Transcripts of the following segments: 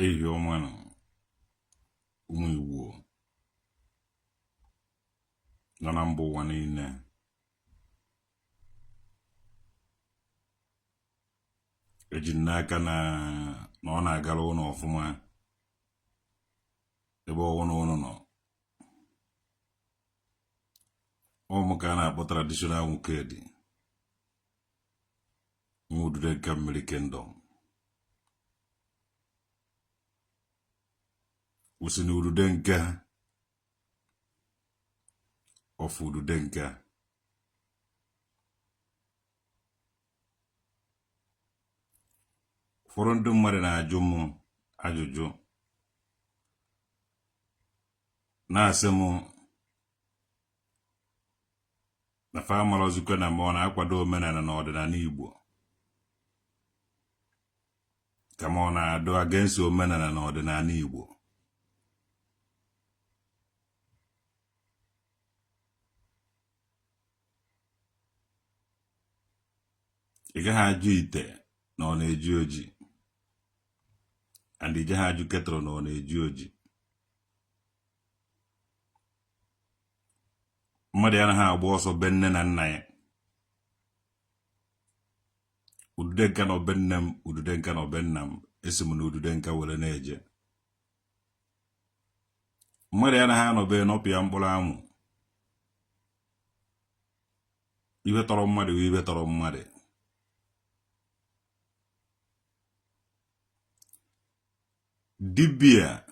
Ehihie ọma nụ ụmụ Igbo nọ na mba ụwa niile. Eji m n'aka na ọ na-agara ụnụ ọfụma ebe ọwụna ụnụ nọ. Ọ mụ ka a na-akpọ traditional Nwokedi nwa Udude Nka Mmiri Kingdom. Kwụsị na Udude Nka of Udude Nka. Ụfọdụ ndị mmadụ na-ajụ m ajụjụ na-asị m na fa amarọzikwa na ma ọ na-akwado omenala na ọdịnala Igbo ka ma ọ na-adụ against omenala na ọdịnala Igbo. Ị gaghị ajụ ite na ọ na-eji oji, and ị gaghị ajụ kettle na ọ na-eji oji. Mmadụ anaghị agba ọsọ be nne na nna ya. Udude nka nọ be nne m, udude nka nọ be nna m, esi m na udude nka were na-eje. Mmadụ anaghị anọ be nọpụ ya mkpụrụ amụ. Ife tọrọ mmadụ bụ ife tọrọ mmadụ. Dibia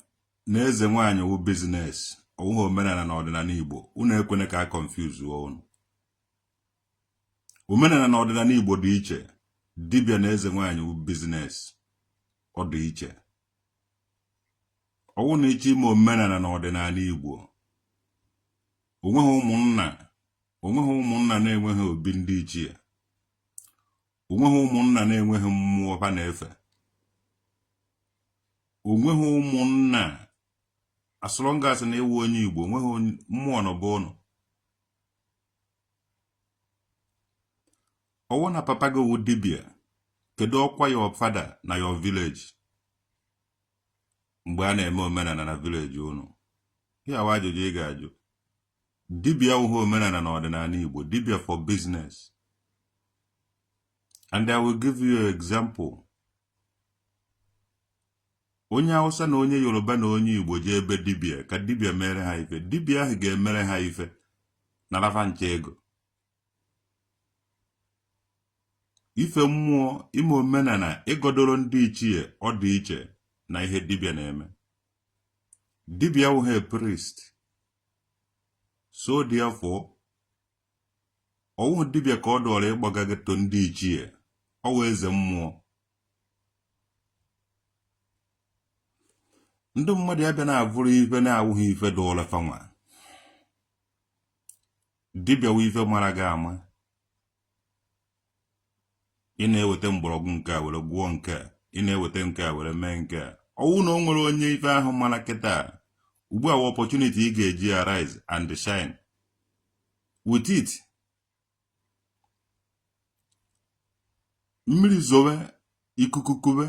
na eze nwaanyị wụ business, ọ wụghị omenala na ọdịnala Igbo. Unu ekwene ka a confuse unu. Omenala na ọdịnala Igbo dị iche. Dibia na eze nwaanyị wụ business, ọ dị iche. Ọ wụ na ị chọ ime omenala na ọdịnala Igbo, onweghị ụmụnna, onweghị ụmụnna na-enweghị obi ndị ichie, onweghị ụmụnna na-enweghị mmụọ ha na-efe, onweghị ụmụnna as long as na ị wụ onye Igbo, onweghị mmụọ nọ be ụnụ. Ọ wụ na papa gị wụ dibia, kedu ọkwa your father na your village mgbe a na-eme omenala na village unu? Ya wụ ajụjụ ị ga-ajụ. Dibia awụghị omenala na ọdịnala Igbo. Dibia for business. And I will give you an example. Onye Hausa na onye Yoruba na onye Igbo jee ebe dibia ka dibia mere ha ife, dibia ahụ ga-emere ha ife nara fa ncha ego. Ife mmụọ, ime omenala, ịgọdoro ndị ichie, ọ dị iche na ihe dibia na-eme. Dibia awụghị a priest, so therefore ọ wụghị dibia ka ọ dọrọ ịgbaga gị to ndị ichie, ọ wụ eze mmụọ. Ndị mmadụ abịa na-avụrụ ife na-awụghị ife dụọla fanwa. Dibịa wụ ife mara gị ama. Ị na-eweta mgbọrọgwụ nke a were gwọọ nke a, ị na-eweta nke a were mee nke a. Ọ wụ na o nwere onye ife ahụ mara kịta ugbu a wụ opportunity ị ga-eji arise and shine with it. Mmiri zowe, ikuku kube,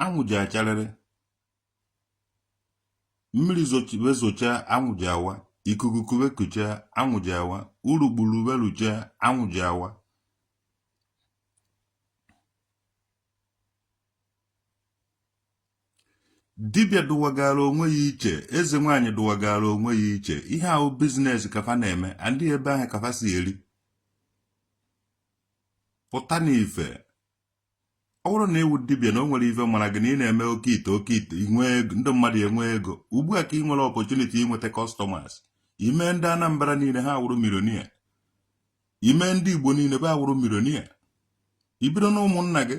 anwụ ji acharịrị. Mmiri zobe zochaa, anwụ ji awa. Ikuku kube kuchaa, anwụ ji awa. Urukpuru beluchaa, anwụ ji awa. Dibịa dụwagara onwe ya iche, eze nwaanyị dụwagara onwe ya iche. Ihe ahụ business ka fa na-eme, ndị ebe ahụ ka fa si eri pụta n'ife. Ọ bụrụ na ị wụ dibịa na o nwere ife mara gị na ị na-eme oke ite, oke ite inwe ego, ndị mmadụ enwe ego. Ugbu a ka ị nwere opportunity inweta customers. Ime ndị Anambra niile ha wụrụ millionaire, ime ndị Igbo niile ba wụrụ millionaire, ibido na ụmụnna gị.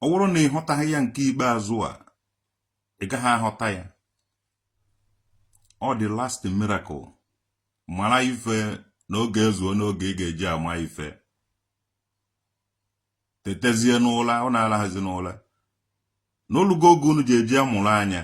Ọ bụrụ na ị ghọtaghị ya nke ikpeazụ a, ị gaghị aghọta ya. Ọ the last miracle. Mara ife na oge ezuo n'oge ị ga-eji ama ife. Tetezie n'ụla, ọ na-alaghazi n'ụla n'olugo oge unu ji eji amụrụ anya.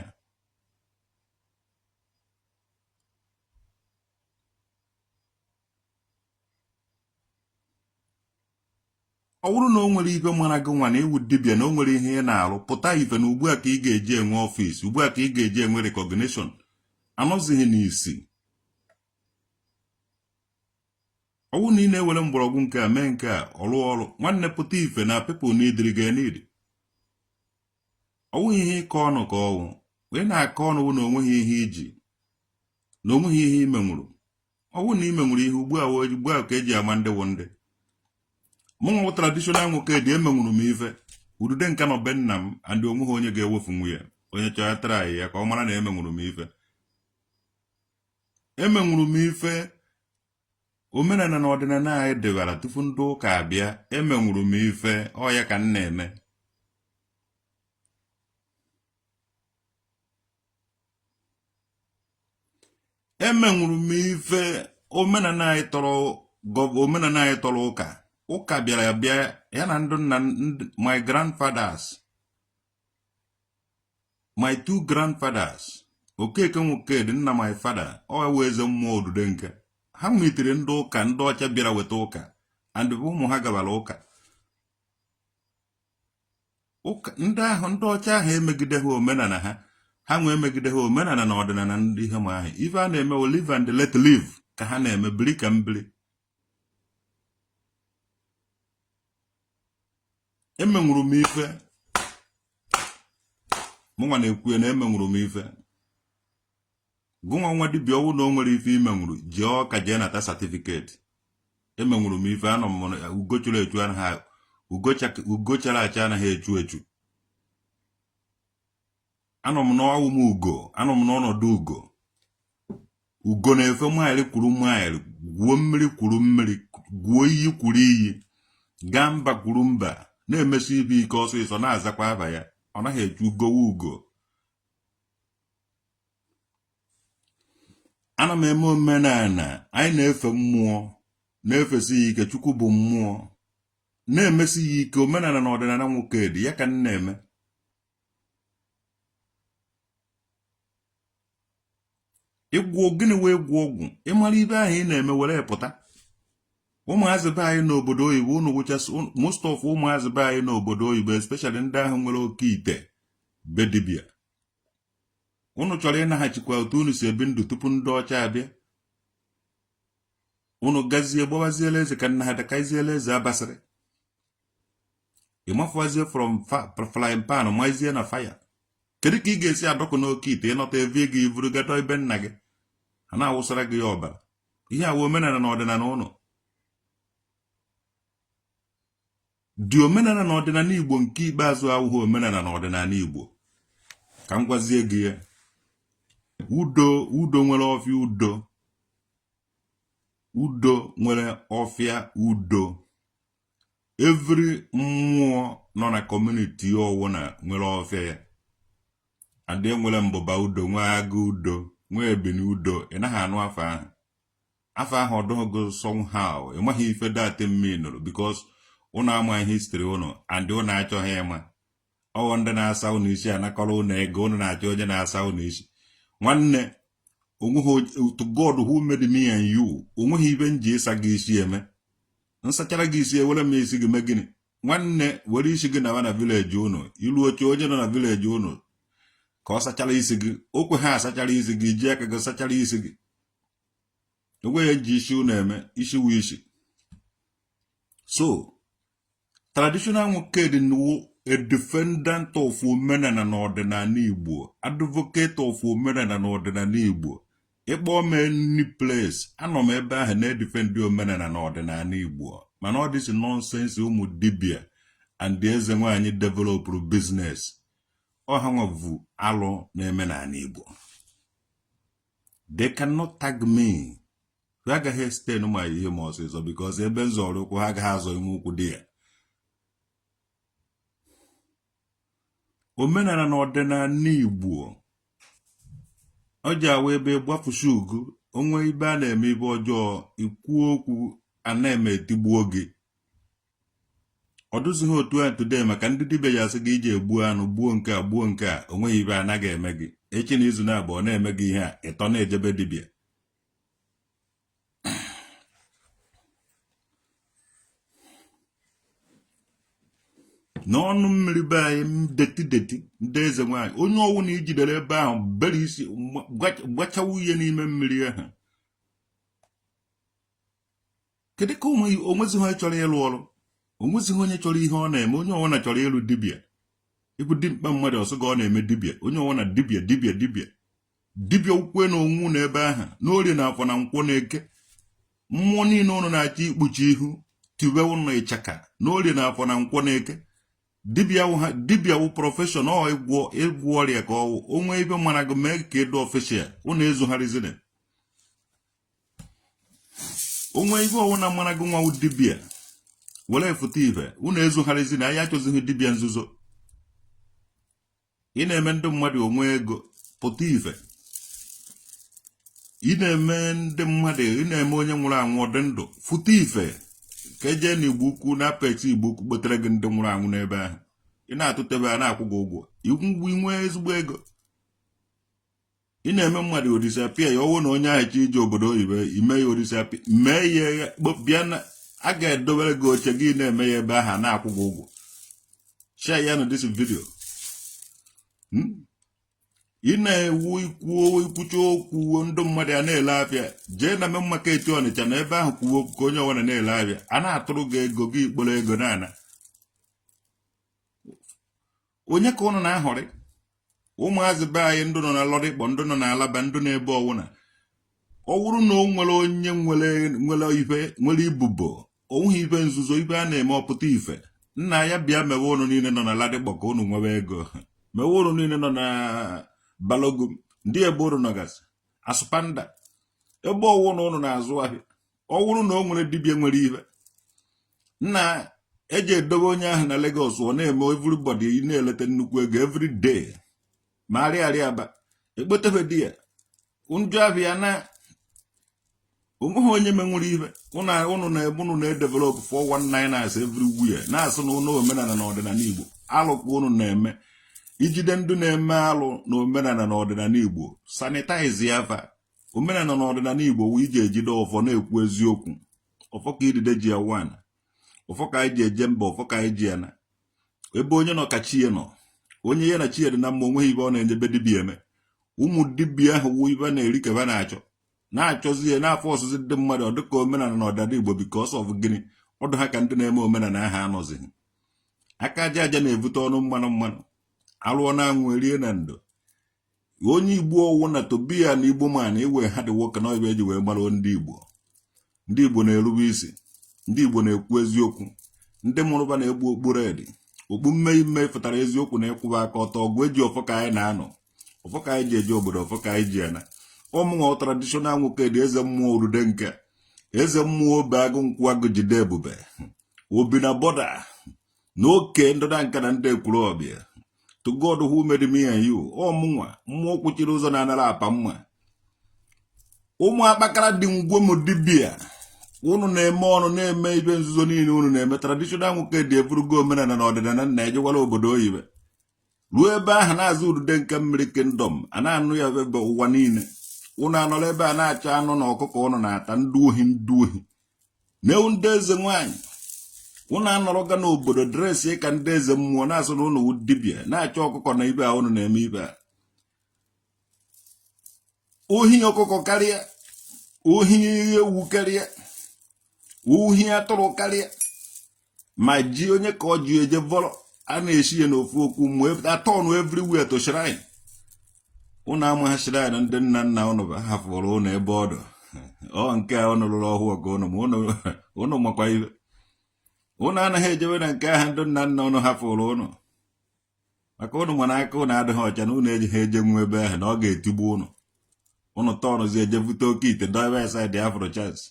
Ọ bụrụ na o nwere ife mara gị nwa na ị wụ dibịa, na o nwere ihe ị na-arụ, pụta ife na ugbu a ka ị ga-eji enwe office, ugbu a ka ị ga-eji enwe recognition. Anọzighị n'isi. Ọ bụrụ na ị na-ewere mgbọrọgwụ nke a mee nke a ọrụ ọrụ, nwanne, pụta ife na people neediri gị need. Ọ wụghị ihe ịkọ ọnụ ka ọwụ wee na-akọ ọnụ wụ na onweghị ihe iji, na onweghị ihe imenwuru. Ọ wụ na imenwuru ihe ugbu a, ugbu a ka eji ama ndị wụ ndị. Mụnwa wụ traditional nwoke dị, emenwuru m ife udude nka nọ be nna m, and onweghị onye ga-ewefu nwu ya. Onye chọọ ya try ya ka ọ mara na emenwuru m ife. Emenwuru m ife. Omenala na ọdịnala anyị dịbara tupu ndị ụka abịa. Emenwuru m ife, ọ ya ka m na-eme. Emenwuru m ife. Omenala anyị tọrọ, omenala anyị tọrọ ụka. Ụka bịara ya bịa ya na ndụ nna my grandfathers, my two grandfathers, Okeke Nwokedi nna my father, ọ wụ eze mmụọ odude nke ha nwetere. Ndị ụka, ndị ọcha bịara weta ụka, and ụmụ ha gabara ụka. Ụka ndị ahụ, ndị ọcha ahụ emegide ha omenala ha, ha nwee emegide ha omenala na ọdịnala. Ndị ihe ma ahụ ife a na-eme wụ live and let live ka ha na-eme, biri ka mbiri. Emenwuru m ife. Mụnwa na-ekwu na emenwuru m ife. Gụnwa nwa dibịa, ọwụ na o nwere ife imenwuru, jee ọka, jee nata certificate. Emenwuru m ife. Anọ m ugo chụrụ echu anaghị, ugo chara acha anaghị echu echu. Anọ m n'ọwụ m ugo, anọ m n'ọnọdụ ugo. Ugo na-efe maịlị kwuru maịlị, gwuo mmiri kwuru mmiri, gwuo iyi kwuru iyi, gaa mba kwuru mba, na-emesi ibe ike ọsịsọ, na-azakwa aba ya. Ọ naghị echu ugowa ugo. Ana m eme omenala anyị, na-efe mmụọ, na-efesi ya ike. Chukwu bụ mmụọ, na-emesi ya ike. Omenala na ọdịnala nwoke dị ya ka m na-eme. Ịgwọ gịnị wee gwọ ọgwụ? Ịmara ibe ahụ ị na-eme were pụta. Ụmụazị be anyị n'obodo oyibo, unu wụchasị, most of ụmụazị be anyị n'obodo oyibo, especially ndị ahụ nwere oke ite be dibịa, unu chọrọ ịnaghachikwa otu unu si ebi ndụ tupu ndị ọcha abịa. Unu gazie gbawaziela eze ka nna ha dakaziela eze abasịrị. Ịmafụwazie from frying pan mazie na fire. Kedu ka ị ga-esi adọkụ n'oke ite ịnọta evie gị ivuru gatọ ebe nna gị ha na-awụsara gị ya ọbara? Ihe awa omenala na ọdịnala ụnụ dị. Omenala na ọdịnala Igbo nke ikpeazụ awụghị omenala na ọdịnala Igbo. Ka m gwazie gị ya, udo, udo nwere ọfịa, udo, udo nwere ọfịa, udo. Every mmụọ nọ na community ọwụna nwere ọfịa ya. Adị nwere mbụba udo, nwee agụ udo, nwee ebini udo. Ị naghị anụ afa ahụ, afa ahụ ọdụghị somehow. Ị maghị ife that meanụrụ because ụnụ amaghị history ụnụ, and ụnụ achọghị ịma. Ọwụ ndị na-asa ụnụ isi anakọrọ ụnụ ego. Ụnụ na-achọ onye na-asa ụnụ isi. Nwanne, onweghị, to God who made me and you, onweghị ibe m ji ịsa gị isi eme. Nsachara gị isi, ewere m isi gị mee gịnị? Nwanne, were isi gị nawa na village ụnụ. Ilu oche onye nọ na village ụnụ ka ọ sachara isi gị. Okwe ha asachara isi gị, ji aka gị sachara isi gị. Onweghị ji isi ụnụ eme. Isi wu isi. So traditional nwoke dị a defendant of omenala na ọdịnala Igbo, advocate of omenala na ọdịnala Igbo. Ịkpọ m any place, anọ m ebe ahụ na-edefend omenala na ọdịnala Igbo. Mana ọ dịsị nonsense ụmụ dibịa and eze nwaanyị developụrụ business ọha nwavu alụ na-eme n'ala Igbo. They cannot tag me. Ha agaghị esite ma ihe ma ọsịsọ because ebe m zọrọ ụkwụ, ha agaghị azọ ime ụkwụ dị ya. Omenala na ọdịnala Igbo, ọ ji awa ebe gbafusi ugu onwe ibe a na-eme ibe ọjọọ, ikwu okwu a na-eme etigbuo gị. Ọ dụzighị otu a today, maka ndị dibịa ya asị gị iji egbuo anụ, gbuo nke a, gbuo nke a, onweghị ibe anaghị eme gị. Echi na izu na-abụọ ọ na-eme gị ihe a ịtọ na-ejebe dibịa. N'ọnụ mmiri be anyị, dirty dirty ndị eze nwaanyị, onye ọwụ na ijidere ebe ahụ bere isi gbachawa ihe n'ime mmiri ahụ. Kedu ka onwezighị onye chọrọ ịlụ ọrụ, onwezighị onye chọrọ ihe ọ na-eme? Onye ọwụna chọrọ ịlụ dibịa, ịbụ dimkpa mmadụ ọsọ ga ọ na-eme dibịa. Onye ọwụna dibịa, dibịa, dibịa, dibịa. Ukwe na onwu na ebe ahụ n'orie na afọ na nkwọ na eke, mmụọ niile ụnụ na-achọ ikpuchi ihu tiwe ụnụ ịchaka n'orie na afọ na nkwọ na eke. Dibịa wụ ha, dibịa wụ profession ọ ịgwọ ọrịa ka ọwụ onwe ibe mara gị mee ka edo official. Ụnụ ezugharịzina onwe ibe ọwụna mara gị nwa dibịa were fụta ibe. Ụnụ ezugharịzina, anyị achọzighị dibịa nzuzo. Ị na-eme ndị mmadụ onwe ego pụta ife, ị na-eme ndị mmadụ, ị na-eme onye nwụrụ anwụ ọ dị ndụ, fụta ife ka ejee na Igbo Ukwu na Apex Igbo Ukwu kpotere gị ndị nwụrụ anwụ n'ebe ahụ. Ị na-atụtebe a na-akwụ gị ụgwọ iwu inwe ezigbo ego. Ị na-eme mmadụ o disappear ya, ọwụ na onye ahụ chi ije obodo oyibo, ime ya o disappear, mee ya bịa na a ga-edobere gị oche gị na-eme ya ebe ahụ a na-akwụ gị ụgwọ. Share ya na this video. Ị na-ewu ikwuo ikwucha okwu, ndị mmadụ a na-ele afịa. Jee na main market Ọnịcha na ebe ahụ kwuo okwu ka onye ọbụla na-ele afịa, a na-atụrụ gị ego gị ikporo ego na-ana. Onye ka ụnụ na-ahọrị? Ụmụazị be anyị, ndụ nọ na Ladipo, ndụ nọ na Alaba, ndụ na-ebe ọwụna, ọ wụrụ na o nwere onye nwere ife, nwere ibubo, onweghị ife nzuzo, ife a na-eme ọpụta ife. Nna ya bịa mewe ụnụ niile nọ na Ladipo ka ụnụ nwebe ego. Mewe ụnụ niile nọ na Balogun, ndị ebe ụnụ nọgasị Asụpanda, ebe ọwụ na ụnụ na-azụ ahịa, ọ wụrụ na o nwere dibịa nwere ife, nna eji edobe onye ahụ na Lagos, ọ na-eme everybody na-eleta nnukwu ego every day. Ma arịa aba ekpotebe di ya njọ ahịa na onweghị onye menwere ife. Ụnụ na-ebe ụnụ na-edevelop 419 as everywhere, na-asụ na ụnụ omenala na ọdịnala Igbo. Alụ ka ụnụ na-eme. Ijide ndị na-eme alụ na omenala na ọdịnala Igbo, sanitize ya afa. Omenala na ọdịnala Igbo wụ iji ejide ọfọ na-ekwu eziokwu. Ọfọ ka idide ji ya wan, ọfọ ka anyị ji eje mba, ọfọ ka anyị ji ya na ebe onye nọ ka chi ya nọ. Onye ya na chi ya dị na mma, onweghị ibe ọ na-enyebe dibịa eme. Ụmụ dibịa ahụ wụ ibe na-eri ka ebe na-achọ na-achọzi ya n'afọ ọsụsụ ndị mmadụ. Ọ dịka omenala na ọdịnala Igbo, because of gịnị? Ọdụ ha ka ndị na-eme omenala ahụ anọzighị. Aka aja aja na-evute ọnụ mmanụ mmanụ, alụọ na anwụ erie na ndo. Onye Igbo ọwụ na tobia na Igbo man iwe ha dị nwoke na ibe eji wee mara ndị Igbo. Ndị Igbo na-erube isi, ndị Igbo na-ekwu eziokwu, ndị mụrụba na-egbu okpuru edi okpu mmehie mmehie fụtara eziokwu na ịkwụba aka ọtọ. Ọgụ eji ọfọ ka anyị na-anọ, ọfọ ka anyị ji eje obodo, ọfọ ka anyị ji ana ọmụnwa. Traditional nwoke dị eze mmụọ orude nke eze mmụọ obe agụ nkwụ agụ jide ebube obi na border na oke ndọda nka na ndị ekwuru ọbịa. To God who made me and you, ọmụnwa mmụọ kwuchiri ụzọ na-anara apa mma. Ụmụ akpakara dị ngwom dibịa, unu na-eme ọnụ na-eme ibe nzuzo niile unu na-eme. Traditional nwoke dị eburugo omenala na ọdịnala nna ejewara obodo oyibo, ruo ebe ahụ na-azụ udude nke mmiri kingdom a na-anụ ya ebe ụwa niile. Unu anọrọ ebe a na-achọ anụ na ọkụkọ unu na-ata. Ndị ohi, ndị ohi na-ewu, ndị eze nwaanyị, unu anọrọga n'obodo dress ka ndị eze mmụọ, na-asụ na unu wụ dibịa, na-achọ ọkụkọ na ibe a unu na-eme ibe a. Ohi ọkụkọ karịa ohi ewu, karịa ohi atụrụ, karịa ma ji onye ka ọ ji eje vọrọ a na-esi ya n'ofu okwu mgbe atọnụ everywhere to shrine. Unu ama shrine ndị nna nna unu hafụrụ unu ebe ọdụ ọ nke a unu lụrụ ọhụụ ka unu ma unu makwa ibe unu anaghị ejebe na nke ahụ ndị nna nna unu hafụrụ unu, maka unu mana aka unu adịghị ọcha na unu ejighị eje nwe ebe ahụ na ọ ga-etigbu unu. Unu tọnụzi eje bute oke ite dobe side afro chance.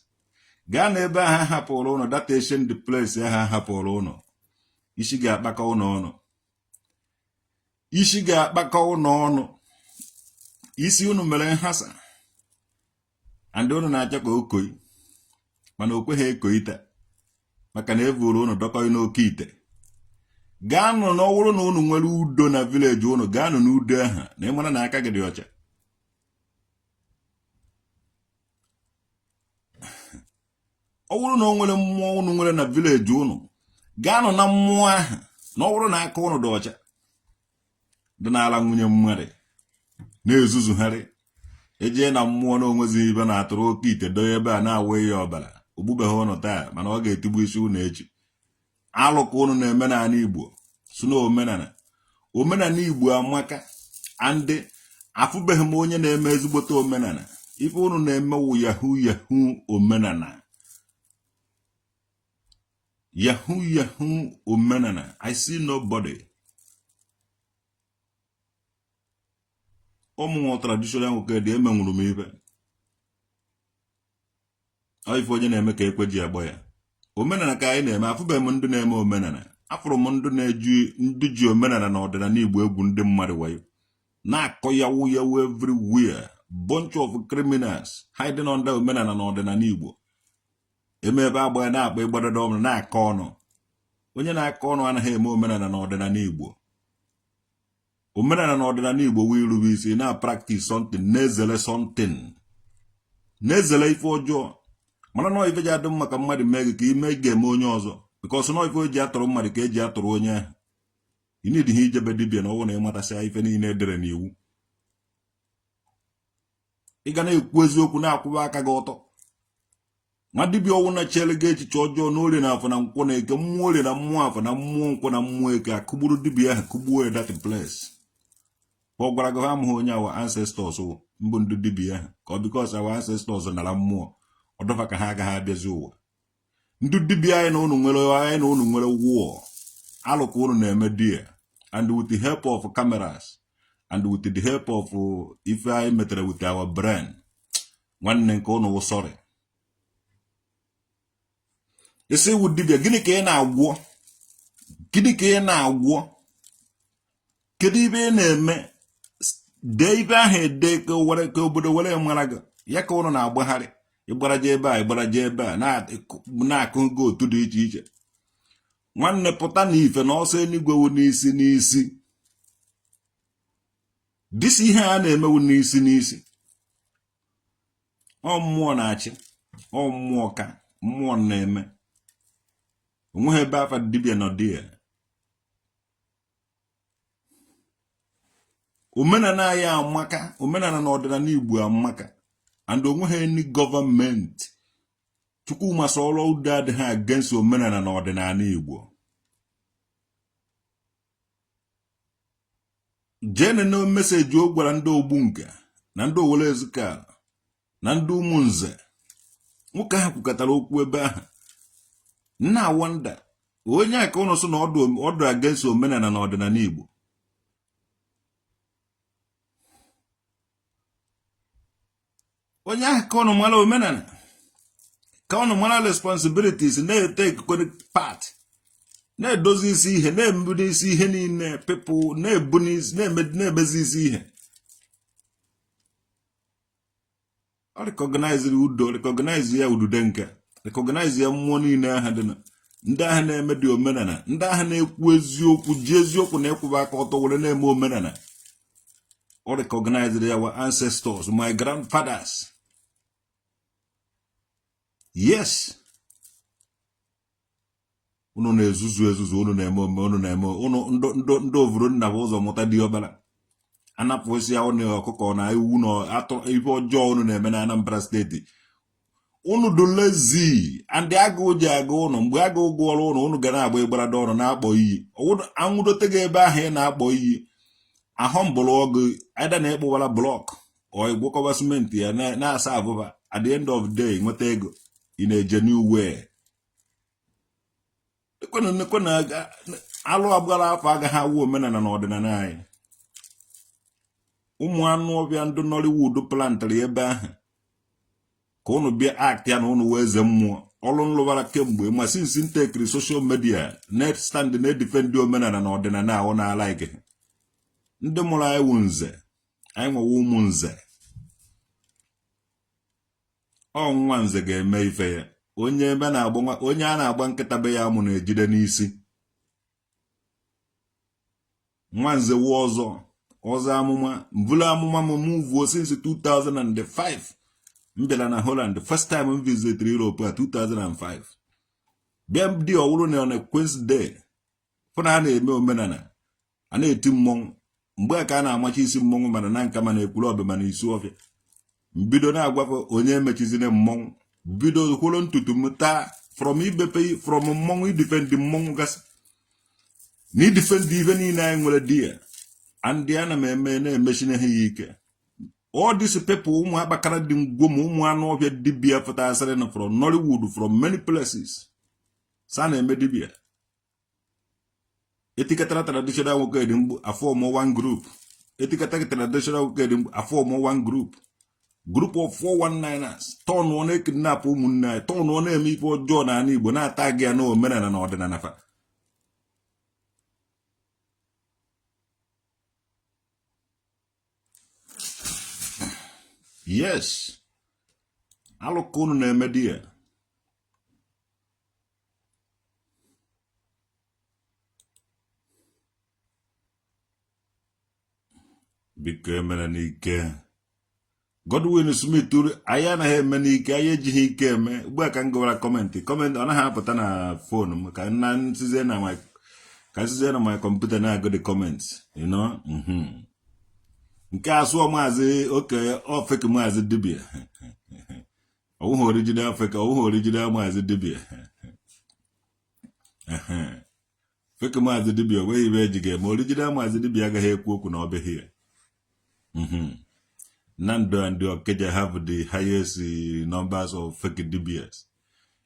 Gaa na ebe ahụ hapụrụ unu, that ancient place ahụ hapụrụ unu. Isi ga-akpakọ unu ọnụ, isi ga-akpakọ unu ọnụ. Isi unu mere nhasa and unu na-achọ ka o koi, mana o kweghị ekoite maka na evuru unu dọkọghị n'oke ite. Gaanụ na ọ bụrụ na unu nwere udo na village unu, gaanụ n'udo ahụ na ịmara na aka gị dị ọcha. Ọ bụrụ na o nwere mmụọ unu nwere na village unu, gaanụ na mmụọ ahụ. Na ọ bụrụ na aka ụnụ dị ọcha dị n'ala nwunye mmadụ na-ezuzugharị, ejee na mmụọ na onwezi ibe na-atụrụ oke ite doye ebe a na-awụ ya ọbara, ogbubeghị ụnụ taa, mana ọ ga-etigbu isi ụnụ echi. Alụ ka ụnụ na-eme n'ala Igbo si na omenala. Omenala Igbo amaka, andị afụbeghị m onye na-eme ezigbote omenala. Ife ụnụ na-eme wụ yahoo yahoo omenala, yahoo yahoo omenala. I see nobody. Ụmụ nwa traditional nwoke dị emenwuru m ife. Ọ ife onye na-eme ka ekwe ji agbọ ya. Omenala ka anyị na-eme. Afụbeghị m ndị na-eme omenala. Afụrụ m ndị na-eji, ndị ji omenala na ọdịnala Igbo egwu ndị mmadụ wayo, na-akọ yawu yawu everywhere, bunch of criminals hiding under omenala na ọdịnala Igbo. Eme ebe agba ya na-akpa ịgbadado ọnụ, na-akọ ọnụ. Onye na-akọ ọnụ anaghị eme omenala na ọdịnala Igbo. Omenala na ọdịnala Igbo wee irube isi na practice something, na-ezele something, na-ezele ife ọjọọ. Mana nọọ ife ji adị mma ka mmadụ mee gị ka ime ga-eme onye ọzọ, because nọọ ife o ji atụrụ mmadụ ka eji atụrụ onye ahụ. You need ihe ijebe dibịa na ọwụ na ịmatasịa ife niile edere n'iwu. Ị ga na-ekwu eziokwu, na-akwụba aka gị ọtọ. Nwa dibịa ọnwụ na chere gị echiche ọjọọ n'orie na afọ na nkwọ na eke, mmụọ orie na mmụọ afọ na mmụọ nkwọ na mmụọ eke akụgburu dibịa ahụ, kụgbuo ya that place. Ọ gwara gị ha amụghị onye our ancestors mbụ ndị dibịa ahụ ka ọ because our ancestors nara mmụọ ọdọfa ka ha agaghị abịazi ụwa. Ndị dibịa anyị na ụnụ nwere, anyị na ụnụ nwere war. Alụ ka ụnụ na-eme there, and with the help of cameras and with the help of ife anyị metere with our brain. Nwanne, nke ụnụ wụ sorry. Isi iwu dibịa, gịnị ka ị na-agwọ? Gịnị ka ị na-agwọ? Kedu ibe ị na-eme? Dee ibe ahụ ede ka were ka obodo were mara gị. Ya ka ụnụ na-agbagharị, ịgbaraje ebe a, ịgbaraje ebe a, na-akụ gị otu dị iche iche. Nwanne, pụta na ife na ọsọ eluigwe wụ n'isi n'isi. Disi ihe a na-emewu n'isi n'isi. Ọ mmụọ na-achị, ọ mmụọ ka mmụọ na-eme. Onweghị ebe afa dibịa nọ dị ya. Omenala anyị amaka, omenala na ọdịnala Igbo amaka, and onweghị any gọọmenti Chukwuma Soludo adịghị against omenala na ọdịnala Igbo. Jee nene message o gwara ndị Ogbunka na ndị Owelle Ezukala na ndị Ụmụnze. Nwoke ahụ kwukọtara okwu ebe ahụ nna wonder onye a ka ụnụ sị na ọdụ against omenala na ọdịnala Igbo. Onye ahụ ka ụnụ mara omenala, ka ụnụ mara responsibilities, na-etake part, na-edozi isi ihe, na-ebu n'isi ihe niile, people na-ebu n'isi, na-emezi isi ihe. Ọ recognize udo, recognize ya udude nke, recognize ya mmụọ niile aha dị na ndị ahụ na-eme dị omenala, ndị ahụ na-ekwu eziokwu, ji eziokwu na ịkwụba aka ọtọ were na-eme omenala. Ọ recognize ya our ancestors, my grandfathers. Yes, unu na-ezuzu ezuzu, unu na-eme ome, unu na-eme unu ndị ovuru nna bụ ụzọ mụta diọkpara anapụ isi ya ụnụ ọkụkọ na ewu na atụ. Ife ọjọọ unu na-eme na Anambra steeti, unu dị lazy and agụụ ji agụ ụnụ. Mgbe agụụ gụọrọ ụnụ, ụnụ ga na-agba ịgbarada ọnụ, na-akpọ iyi. Anwụdote gị ebe ahụ ị na-akpọ iyi ahụ mbụrụ ọgụ aida na ịkpụwara block ọ ịgwọkọba simenti ya na-asa abụba. At the end of the day, nweta ego ị na-eje new way. Ekwenụ alụ agbara afọ agaghị awụ omenala na ọdịnala anyị. Ụmụ anụ ọbịa ndị Nollywood plantịrị ebe ahụ ka ụnụ bịa act ya na ụnụ wee eze mmụọ. Ọrụ nlụbara kemgbe ma since ntekiri social media net stand na-edefend omenala na ọdịnala ahụ na-ala ike. Ndị mụrụ anyị wụ nze, anyị nwewa ụmụ nze. Ọ nwa nze ga-eme ife ya. Onye ebe na-agba onye a na-agba nkịta be ya amụ na-ejide n'isi. Nwa nze wu ọzọ ọzọ amụma mvụlụ amụma m muvuo since 2005. M bịara na Holland, first time m visitiri Europe a 2005. Bịa dị ọwụrụ na on a Queen's Day. Fụ na a na-eme omenala, a na-eti mmọnwụ. Mgbe a ka a na-amachi isi mmọnwụ, mana na Nka, mana Ekwulọbịa, mana Isuọfịa. Mbido na-agwafọ onye emechizina mmọnwụ, bido kwụrụ ntutu m taa from ibepe, from mmọnwụ, idefend mmọnwụ gasị na idefend ife niile anyị nwere di ya. And ana m eme na-emechine ha ya ike. All these people, ụmụ akpakara dị ngwom, ụmụ anụ ọhịa dibịa pụtasịrị na from Nollywood, from many places, sa na-eme dibịa etikọtara traditional nwoke dị mgbu, aform one group. Etikọta traditional nwoke dị mgbu, aform one group, group of 419ers, tọnụọ na-ekidnap ụmụnne anyị, tọnụọ na-eme ife ọjọọ n'ala Igbo, na-ata gị ya na omenala na ọdịnala fa. Yes, alụka unu na-eme di ya. Biko, emere n'ike. Godwin Smith, anyị anaghị eme n'ike, anyị ejighị ike eme. Ugbu a ka m gụwara comment. Comment ọ naghị apụta na phone m, ka na nsizie na my ka nsizie na my computer na-agụ the comments. Nke asụọ maazị oke ofeke, maazị dibia, ọwụghị original fake, ọwụghị original maazị dibia. Fake maazị dibia onweghị ibe eji ga-eme. Original maazị dibia agaghị ekwu okwu na ọbịghị ya. Nando and Okija have the highest numbers of fake dibias.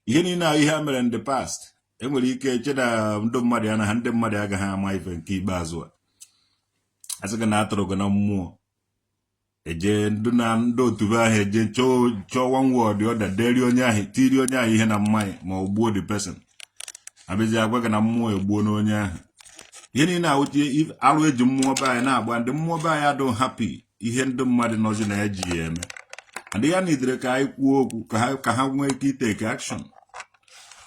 Ihe niile a ihe a mere in the past, enwere ike eche na ndị mmadụ anaghị, ndị mmadụ agaghị ama ife. Nke ikpeazụ a asị gị na atụrụ gị na mmụọ, eje ndị na ndị otu be ahụ eje chọọ one word ọda deri onye ahụ, tiri onye ahụ ihe na mmanya, ma ọ gbuo the person. Abịazi agwa gị na mmụọ egbuo n'onye ahụ. Ihe niile awụchi alụ eji mmụọ be anyị na-agba. Ndị mmụọ be anyị adụ happy ihe ndị mmadụ nọzi na eji ya eme adị ya nidere ka anyị kwuo okwu ka ha nwee ike itake action.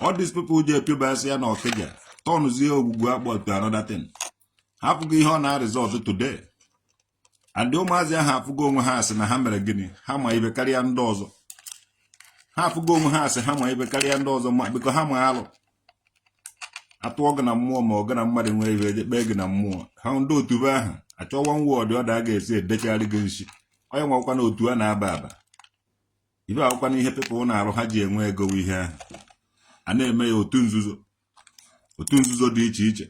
All these people ji epiobasị ya na Ọkịja tọnụzie ogbugbu akpọ to another thing. Hapụgo ihe ọ na-result today, and ụmụazị ahụ afụgo onwe ha asị na ha mere gịnị? Ha ma ibe karịa ndị ọzọ. Ha afụgo onwe ha asị ha ma ibe karịa ndị ọzọ, ma biko ha ma alụ atụọ gị na mmụọ, ma ọ gị na mmadụ nwee ibe eje kpee gị na mmụọ. Ha ndị otu be ahụ achọ one word ọ da a ga-esi edechagharị gị nshi. Onye nwekwa na otu a na-aba aba ibe akwụkwa na ihe people na-arụ ha ji enwe ego, ihe ahụ a na-eme ya otu nzuzo, otu nzuzo dị iche iche.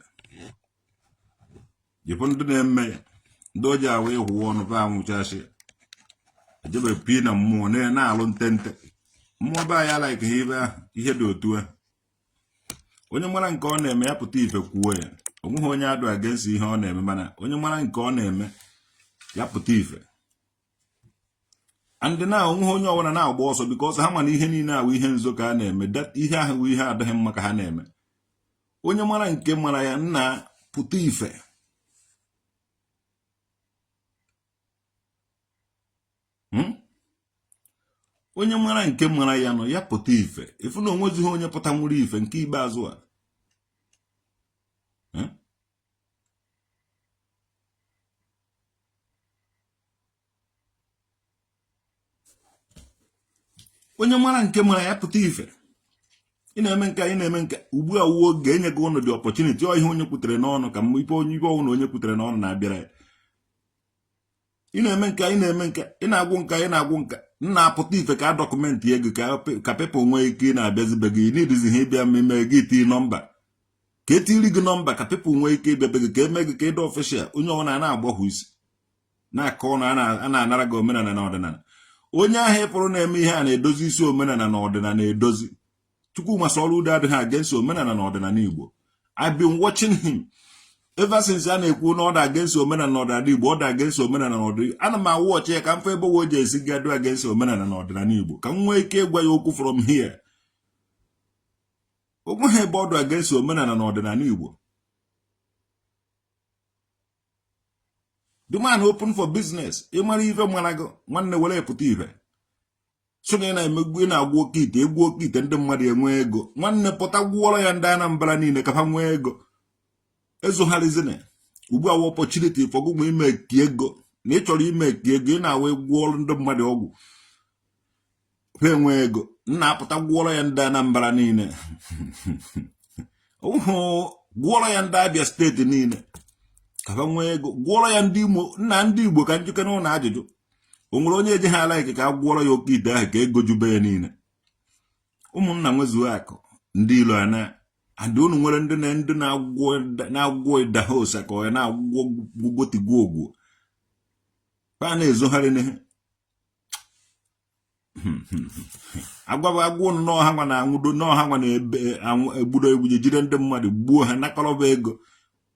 Jipụ ndị na-eme ya, ndị o ji awa ịhụ ọnụ fa anwụchasị, ejebe pi na mmụọ na-alụ ntente mmụọ be anyị alaike ha ibe ahụ. Ihe dị otu ahụ, onye mara nke ọ na-eme ya pụta ife kwuo ya. Onweghị onye adụ against ihe ọ na-eme, mana onye mara nke ọ na-eme ya pụta ife. And na onweghị onye ọbụla na-agba ọsọ, because ha mana ihe niile awụ ihe nzo ka a na-eme. Ihe ahụ bụ ihe adịghị mma ka ha na-eme. Onye mara nke mara ya, nna, pụta ife. Onye mara nke mara ya nọ ya pụta ife. Ịfụ na onwezighị onye pụta nwere ife nke ikpeazụ a. Onye mara nke mara ya pụta ife. Ị na-eme nke, anyị na-eme nke ugbu a wuo oge enye gị ụnụ dị opportunity. Ọ ihe onye kwutere n'ọnụ ka ife onye ife ọnwụ na onye kwutere n'ọnụ na-abịara ya. Ị na-eme nke, anyị na-eme nke, ị na-agwụ nka, ị na-agwụ nka, nna, apụta ife ka a document ego, ka people nwee ike ị na-abịazibe gị. N'idizi ha ịbịa ime gị tii number, ka etiri gị number, ka people nwee ike ịbịa be gị, ka eme gị ka ịdị official. Onye ọbụla na-agbahụ isi na-akọ ọnụ a na-anara gị omenala na ọdịnala. Onye ahụ ịfụrụ na-eme ihe a na-edozi isi omenala na ọdịnala edozi. Chukwuma Soludo adịghị against omenala na ọdịnala Igbo. I've been watching him ever since. A na-ekwu na ọ dị against omenala na ọdịnala Igbo, ọ dị against omenala na ọdịnala. Ana m awatch ya ka m fụ ebe o ji esi gado against omenala na ọdịnala Igbo, ka m nwee ike ịgwa ya okwu from here. O nweghị ebe ọ dị against omenala na ọdịnala Igbo. The man open for business. Ịmara ife mara gị, nwanne, were pụta ife so na ị na-emegbu, ị na-agwọ oke ite, egwu oke ite, ndị mmadụ enwe ego. Nwanne, pụta gwụọrọ ya ndị Anambra niile ka ha nwee ego. Ezogharịzina ugbu a. Opportunity for gị ime ka ego na ị chọrọ ime ka ego, ị na-awa gwụọrọ ndị mmadụ ọgwụ ha enwe ego. Nna, apụta gwụọrọ ya ndị Anambra niile. Ọhụ Gwọrọ ya ndị Abia steeti niile ka ha nwee ego. Gwọrọ ya ndị Imo nna ndị Igbo. Ka njikere n'ụlọ ajụjụ, o nwere onye eje ha like ka a gwọrọ ya oke ite ahụ ka ego jube ya niile? Ụmụnna nwezuo akụ ndị ilo ana and unu nwere ndị na ndị na-agwọ ịdahosa ka ọ na-agwọ gwotigwo ogwo fa na-ezogharị n'ihe agwaba agwa unu n'ọha nwa na-anwụdo n'ọha nwa na-ebe egbudo egbuje jide ndị mmadụ gbuo ha nakọrọba ego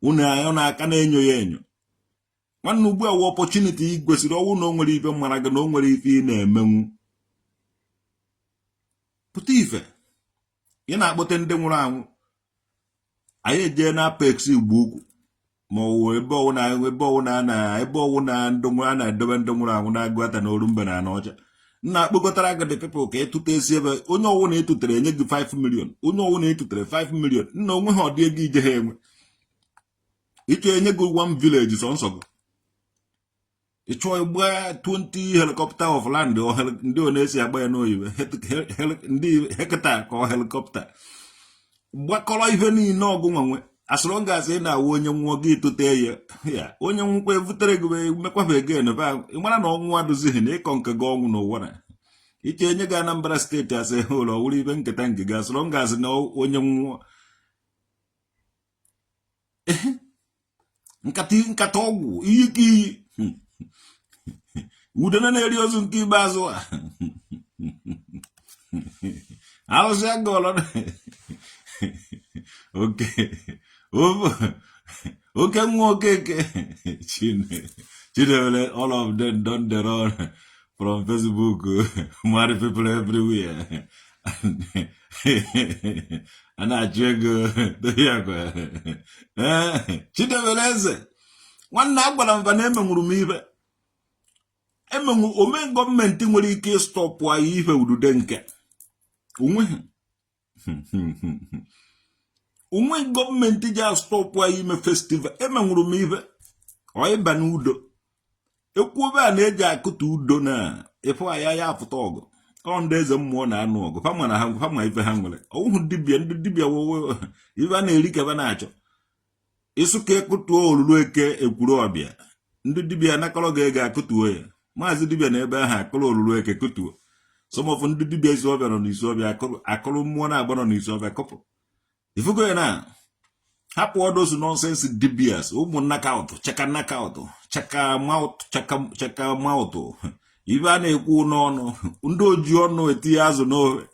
unu aka na-enyo ya enyo. Nwanne, ugbu a wụ opportunity ị kwesịrị ọnwụ na o nwere ife mara gị na o nwere ife ị na-emenwu pụta ife ị na-akpọte ndị nwụrụ anwụ. Anyị ejee na Apex Igbo Ukwu ma ọ wụ ebe ọwụ na ebe ọwụ na na ebe ọwụ na ndị nwụrụ a na-edobe ndị nwụrụ anwụ na Agụata na Orumba na Anaọcha. Nna akpọkọtara gị the people ka ịtụta esi ebe onye ọwụ na ịtụtere enye gị 5 million, onye ọwụ na ịtụtere 5 million. Nna, onwe ha ọdị ego ije ha enwe ịchọ enye gị one village sọnsọ gị. Ịchọ ịgba 20 helicopter of land, ndị ọ na-esi agba ya n'oyibo, ndị hectare ka ọ helicopter gbakọrọ ihe niile ọgụ nwanwe. As long as ị na-awụ onye nwụọ gị tụte ya ya onye nwụkwa evutere gị mekwaba again. Ị mara na ọnwụ adụzighị na ịkọ nke gị ọnwụ n'ụwa na iche enye gị Anambra steeti asị ụlọ wụrụ ibe nketa nke gị. As long as na onye nwụọ nkata nkata ọgwụ iyi ka iyi udene na-eri ozu nke ikpeazụ a arụsị agọlọ oke oke nwa okeke Chinewere. All of them don dey run from Facebook, marry people everywhere. A na-achụ ego. Chidebere eze nwanne, agwara m ba na emenwuru m ibe emenwu ome. Gọọmenti nwere ike ịstop anyị ife udude nke onweghị onwe gọọmenti ji astop anyị ime festival. Emenwuru m ife ọịba n'udo ekwuobe a na-eji akụta udo na ịfụ anya ya apụta ọgụ. Ọ ndị eze mmụọ na-anụ ọgụ fama na ha fama ife ha nwere ọwụhụ dibịa. Ndị dibịa wowe ife a na-eri ka ebe na-achọ ịsụ ka ekụtuo olulu eke ekwuru ọbịa. Ndị dibịa nakọrọ gị ego akụtuo ya. Maazị dibịa na ebe ahụ akụrụ olulu eke kụtuo. Some of ndị dibịa isi ọbịa nọ n'isi ọbịa akụrụ mmụọ na-agba nọ n'isi ọbịa kụpụ ifugo ya na hapụ all those nonsense dibias, ụmụ knockout, chaka knockout, chaka mouth, chaka chaka mouth. Ibe a na-ekwu n'ọnụ ndị oji ọnụ etinye azụ n'ofe.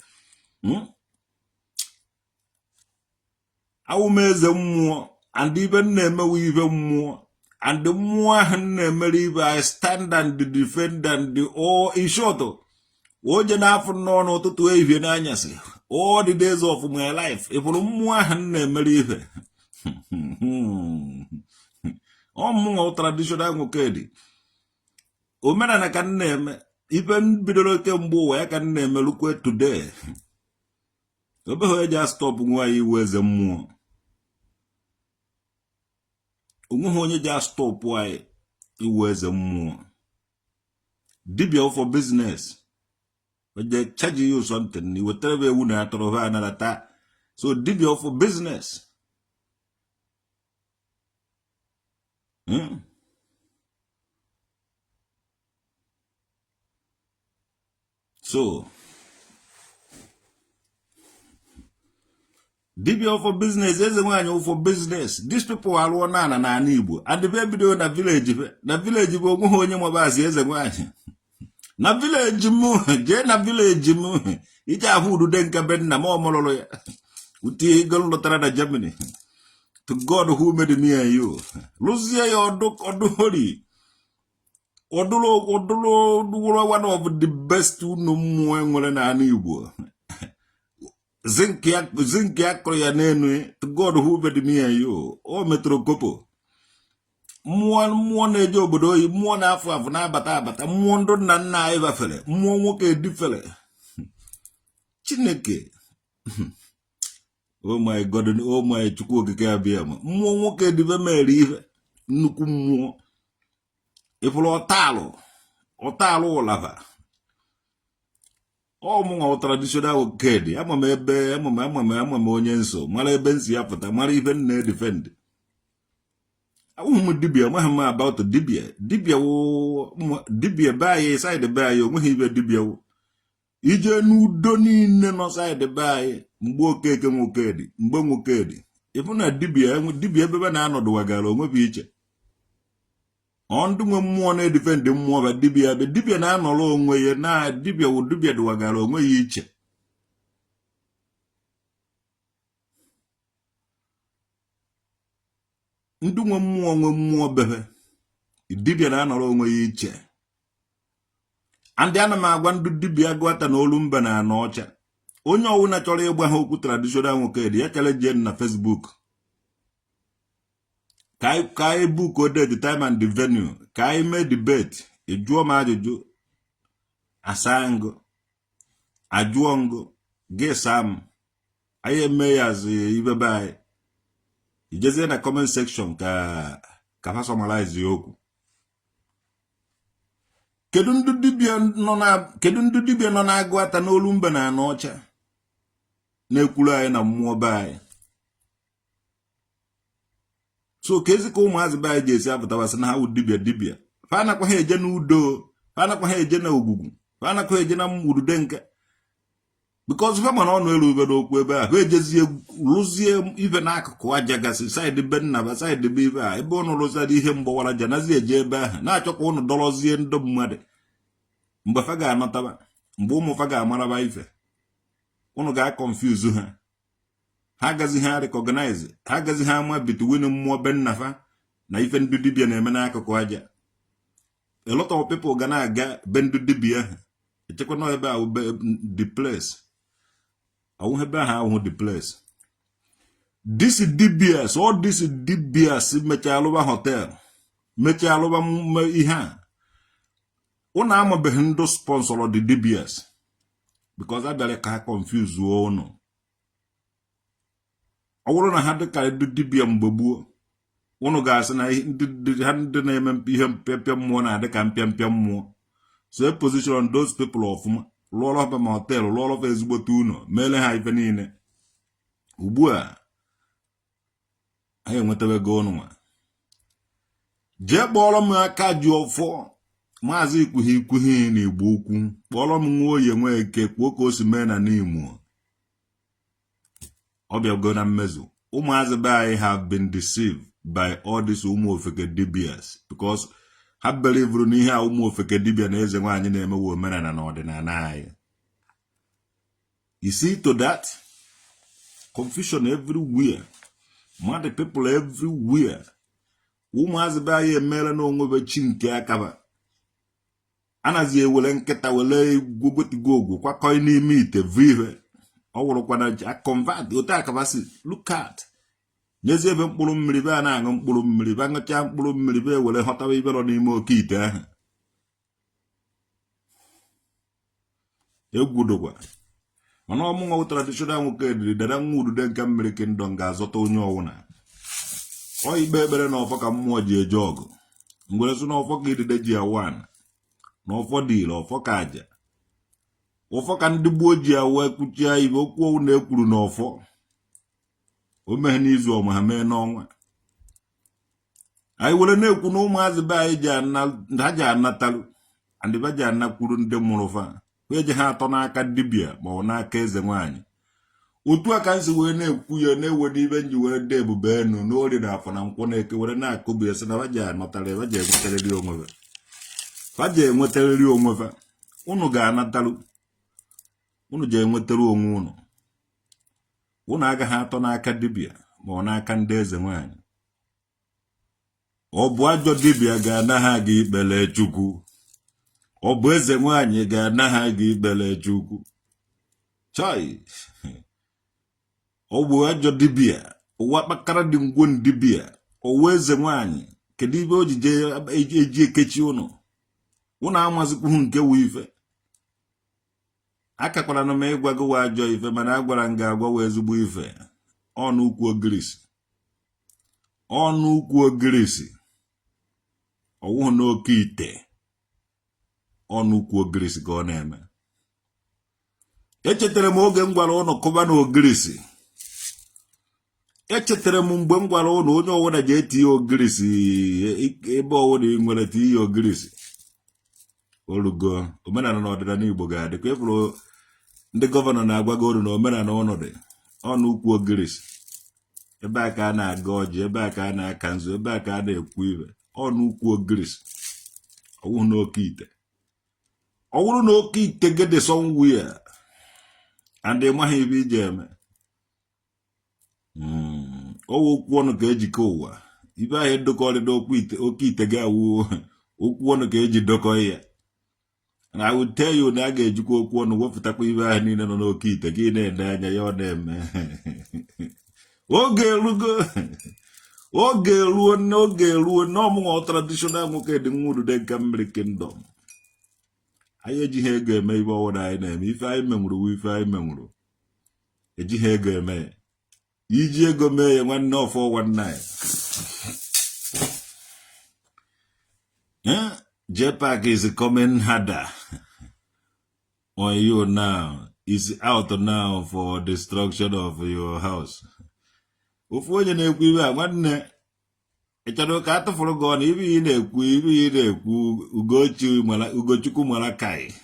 Awụ m eze mmụọ and ibe m na-emewe ibe mmụọ and mmụọ ahụ m na-emere ibe. I stand and defend and all. In short, oje n'afọ n'ọnụ ụtụtụ, ehihie n'anyasị, all the days of my life. Ịfụrụ mmụọ ahụ m na-emere ife ọ mmụọ traditional nwoke dị omenala ka m na-eme ife m bidoro kemgbe ụwa ya ka m na-emerukwe today. Obeghị onye ji astop nwa ya iwu eze mmụọ. Onweghị onye ji astop anyị iwu eze mmụọ. Dibia for business oje charge you something na iwetara ebe ewu na atụrụ ha anara taa. So dibia for business. So dibia for business, eze nwaanyị for business. These people arụọ naana n'ala Igbo and be bido na village na village bụ onwe ha onye mabazi eze nwaanyị na village m. Jee na village m ije ahụ udude nke be nna m ọmụlụrụ ya utie ego lụtara na Germany. To God who made me and you, lụzie ya ọdụ ọdụ hori ọdụrụ ọdụrụ wụrụ one of the best unu mmụọ enwere n'ala Igbo. Zinc ya zinc ya kụrụ ya n'enu. To God who made me and you, o metụrụ kopo mmụọ mmụọ na-eje obodo oyi, mmụọ na-afụ afụ na-abata abata, mmụọ ndụ nna nna anyị bafere, mmụọ nwoke edifere Chineke. Oh my God, oh my Chukwu okike abịa ma mmụọ nwoke edibe mere ife nnukwu mmụọ. Ịfụrụ ọtalụ ọtalụ ụlava. Ọ mụnwa traditional Nwokedi. Ama m ebe ama m ama m ama m onye nso mara ebe nsi ya pụta, mara ife m na-edefend. Awụghị m dibia, amaghị m about dibia. Dibia wụ dibia be anyị, side be anyị onweghị ibe dibia wụ. Ije n'udo niile nọ side be anyị mgbe Okeke Nwokedi, mgbe Nwokedi, ịfụ na dibia dibia ebe be na-anọdụwagara onwe bụ iche. Ọ ndị nwe mmụọ na-edefend mmụọ ba dibia be dibia na-anọrọ onwe ya na dibia wụ dibia dụwagara onwe ya iche. Ndị nwe mmụọ nwe mmụọ bebe dibia na-anọrọ onwe ya iche. And ana m agwa ndị dibia Agụata na Olumba na Anaọcha, onye ọwụna chọrọ ịgwa ha okwu traditional Nwokedi ya challenge na Facebook ka anyị book date, time and the venue, ka anyị mee debate. Ị jụọ m ajụjụ, asa ngụ, ajụọ ngụ, gị saa m, anyị eme ya azụ ibe be anyị. Ijezie na comment section ka ka fa summarize ya okwu. Kedu ndị dibịa nọ na kedu ndị dibịa nọ na-Agụata n'Olumba na Anaọcha na-ekwuru anyị na mmụọ be anyị? So ka ezi ka ụmụazị be anyị ji esi apụtawasị na ha wụ dibịa dibịa, fa anakwa ha eje n'udo, fa anakwa ha eje na ogwugwu, fa anakwa ha eje na udude nke because fa mana ọnụ elu ube n'okwu ebe a, ha ejezie rụzie ife n'akụkụ aja gasị side be nna ba, side be ife a ebe ụnụ rụzara ihe mgbawara aja, nazi eje ebe ahụ na-achọ ka ụnụ dọrọzie ndị mmadụ. Mgbe fa ga-anọtaba, mgbe ụmụ fa ga-amaraba ife, ụnụ ga-aconfuse ha. Ha agazi ha recognize, ha agazi ha ama between mmụọ be nna fa na ife ndị dibịa na-eme n'akụkụ aja. A lot of people ga na-aga be ndị dibịa ahụ, echekwa na ebe ahụ the place, ọwụghị ebe ahụ ahụhụ the place. This dibias, all this dibias mechaa alụba hotel, mechaa alụba ihe a, ụnụ amabeghị ndị sponsor the dibias because a bịara ka ha confuse ụnụ. Ọ bụrụ na ha dị ka ndị dibịa mgbe gboo, ụnụ ga-asị na ha ndị na-eme ihe mpịampịa mmụọ na-adị ka mpịampịa mmụọ. So e position those people ọfụma, lụọrọ ha ma hotel, lụọrọ ha ezigbote ụlọ, meele ha ife niile. Ugbu a anyị enwetago ụnụ nwa. Jee kpọrọ m aka ji ọfọ maazị Ikwuhi Ikwuhi na Igbo Ukwu, kpọrọ m nwa Oye Nweke, kwuo ka o si mee na n'Imo. Ọ bịago na mmezu. Ụmụazị be anyị have been deceived by all these ụmụ ofeke dibias because ha believuru na ihe a ụmụ ofeke dibia na eze nwaanyị na-emewe omenala na ọdịnala anyị. You see to that confusion everywhere, mad people everywhere. Ụmụazị be anyị emeela na onwebe chi nke akaba anazi ewere nkịta were gwogwotigo ogwu kwakọ n'ime ite vu ihe ọ wụrụkwana convert otu akaba si look at nyezie ebe mkpụrụ mmiri be a na-aṅụ mkpụrụ mmiri be aṅụchaa mkpụrụ mmiri be were ghọtawa ibe nọ n'ime oke ite ahụ. Egwu dụkwa, mana ọmụnwa traditional nwoke dịrị dada nwa udude nke mmiri kingdom ga-azọta onye ọwụna. Ọ ikpe ekpere na ọfọ ka mmụọ ji eje ọgụ. Ngwere sị na ọfọ ka idide ji awa ana, na ọfọ dị ire, ọfọ ka aja, ọfọ ka ndị gboo ji awa ekwuchie ibe okwu owu na ekwuru na ọfọ o meghe n'izu ọma ha mee n'ọnwa. Anyị were na-ekwu na ụmụazị be anyị ji ha ji anatalụ and ba ji anakwuru ndị mụrụ fa eji ha atọ n'aka dibịa ma ọ n'aka eze nwaanyị. Otu a ka m si wee na-ekwu ya na-ewere ibe nji were dị ebube enu n'orie na afọ na nkwọ na eke were na-akụbi ya sị na ba ji anọtara, ba ji enwetarịrị onwe fa, ba ji enwetarịrị onwe fa. Unu ga-anatalụ, unu ji enwetara onwe unu. Unu agaghị atọ n'aka dibịa ma ọ n'aka ndị eze nwaanyị. Ọ bụ ajọ dibịa ga-ana ha gị ikpele Chukwu, ọ bụ eze nwaanyị ga-ana ha gị ikpele Chukwu. Chai, ọ bụ ajọ dibịa ụwa kpakara dị ngwo dibịa ọwa eze nwaanyị. Kedu ibe o jije eji ekechi ụnụ? Ụnụ amazikwuhu nke wụ ife akakwara na m ịgwa gị wa ajọ ife, mana agwara m gị agwa wa ezigbo ife. Ọnụ ukwu ogirisi, ọnụ ukwu ogirisi, ọwụhụ n'oke ite, ọnụ ukwu ogirisi ka ọ na-eme. Echetara m oge m gwara ụnụ kụba na ogirisi. Echetara m mgbe m gwara ụnụ onye ọwụna ji etinye ogirisi ebe ọwụna ị nwere, tinye ogirisi. Olugo omenala na ọdịnala Igbo ga-adị ka ịfụrụ ndị governor na-agwa gị olu na omenala ụnụ dị ọnụ ukwu ogirisi. Ebe a ka a na-aga ọjị, ebe a ka a na-aka nzu, ebe a ka a na-ekwu ibe ọnụ ukwu ogirisi. Ọwụhụ n'oke ite. Ọ bụrụ na oke ite gị dị somewhere and ị maghị ibe iji eme, ọwụ okwu ọnụ ka ejikọ ụwa. Ibe ahụ edokọrịda okwu ite, oke ite gị awụ okwu ọnụ ka eji dokọ ya. And I will tell you na a ga-ejikwa okwu ọnụ wepụtakwa ibe ahụ niile nọ n'oke ite gị na-ene anya ya. Ọ na-eme oge erugo, oge eruo, n'oge eruo na ọmụnwa traditional nwoke dị nwa udude nke mmiri kingdom. Anyị ejighị ego eme ibe ọwụna anyị na-eme. Ife anyị menwuru wu ife anyị menwuru, ejighị ego eme ya. Iji ego mee ya, nwanne, ọfọ 19. JPAC is coming harder on you now. Is out now for destruction of your house. Ofu onye na-ekwu ibe a, nwanne, ị chọrọ ka a tụfuru gị ọnụ ibe ị na-ekwu, ibe ị na-ekwu. Ugochi mara, Ugochukwu mara kai.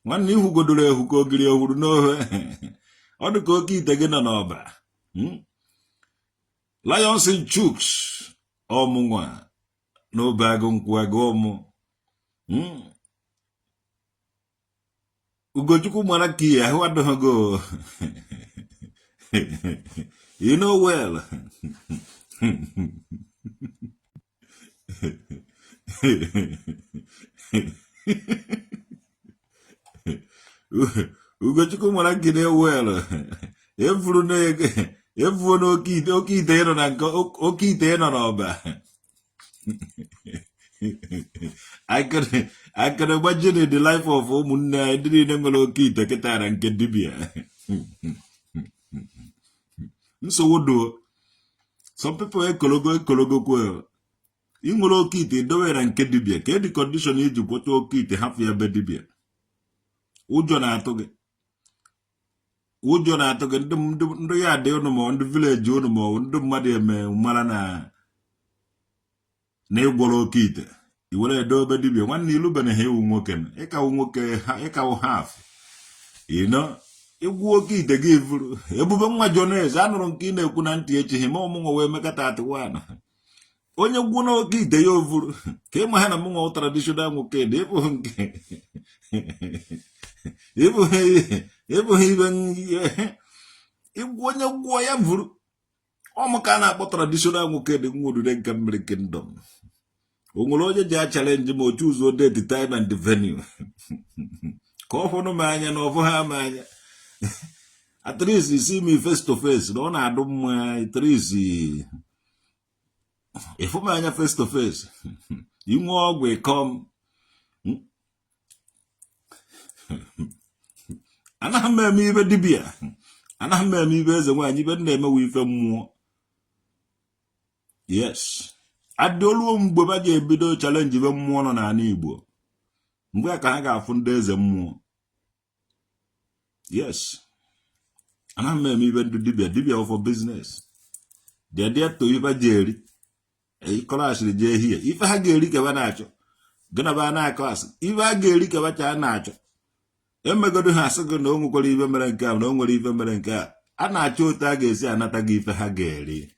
Nwanne, ihugodoro ehu ka ogiri ehuru n'ohe. Ọ dị ka oke ite gị nọ n'ọba. Lions in Chooks, ọmụnwa n'obe agụ nkwụ agụ ọmụ. Ugochukwu mara ka ihe ahụ adịghị go. You know well. Ugochukwu mara ka ị well. Efuru na efuo n'oke ite, oke ite nọ na nke oke ite nọ n'ọba. I can imagine the life of ụmụnne anyị ndị niile nwere oke ite kịta na nke dibịa. Nsogbu do some people. Ekologo ekologo kwe ị nwere oke ite dowe na nke dibịa ka edi condition iji gwọta oke ite, hapụ ya be dibịa. Ụjọ na-atụ gị, ụjọ na-atụ gị. Ndị ya dị ụnụ ma ndị village ụnụ ma ndị mmadụ eme mara na na ịgwọrọ oke ite i were edobe dibịa. Nwanne, ilubene ha iwu nwoke, ịkawu nwoke, ịkawu half ino ịgwụ oke ite gị vuru ebube nwa Jones. Anụrụ nke ị na-ekwu na ntị echighị ma ọmụnwa wee mekata atịwan onye gwuo n'oke ite ya ovuru ka ịma ha na mụnwa traditional nwoke dị. Ịbụghị nke ịbụghị ibe ịgwụ onye gwụọ ya vuru ọmụ ka a na-akpọ traditional nwoke dị nwa udude nke mmiri kingdom. O nwere onye ji a-challenge ma o choose date, time and venue ka ọ hụrụ m anya na ọ fụ ha m anya. At least see me face to face na ọ na-adụ mma. At least ịfụ m anya face to face, inwe ọgwụ ịkọm. Anaghị m eme ibe dibịa, anaghị m eme ibe eze nwaanyị. Ibe m na-emewe ife mmụọ. Yes, adịoluo mgbe ba ji ebido challenge ibe mmụọ nọ n'ala Igbo, mgbe a ka ha ga-afụ ndị eze mmụọ. Yes, anaghị m eme ibe ndị dibịa. Dibịa for business, they are there to ife ji eri ịkọrọ asịrị jee hie ife ha ga-eri ka na-achọ gịna ba na-akọ asị ife ha ga-eri ka bacha na-achọ. Emegodo ha asị gị na o nwekwara ife mere nke a, na o nwere ife mere nke a. A na-achọ otu a ga-esi anata gị ife ha ga-eri,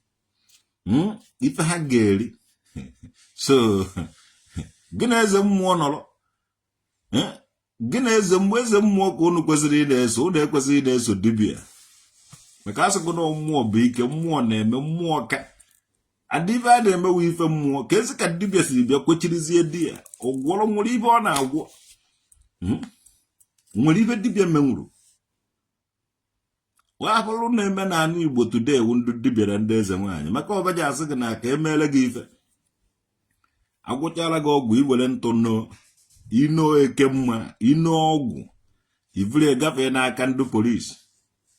Ife ha ga-eri. So gị na eze mmụọ nọrọ, gị na eze mmụọ, eze mmụọ ka unu kwesịrị ị na-eso. Unu ekwesịghị ị na-eso dibịa, maka asị gị na mmụọ bụ ike, mmụọ na-eme mmụọ ka adị ife a na-emewe ife mmụọ ka ezi ka dibịa siri bịa kwechirizie di ya ọgwọrọ nwere ife ọ na-agwọ, Nwere ife dibịa menwuru wee na-eme n'ala Igbo today wu ndị dibịa na ndị eze nwaanyị, maka ọbaji asị gị na ka emeele gị ife, agwụchala gị ọgwụ, iwere ntụ no ino eke mma ino ọgwụ ivuru gafee n'aka ndị polisi.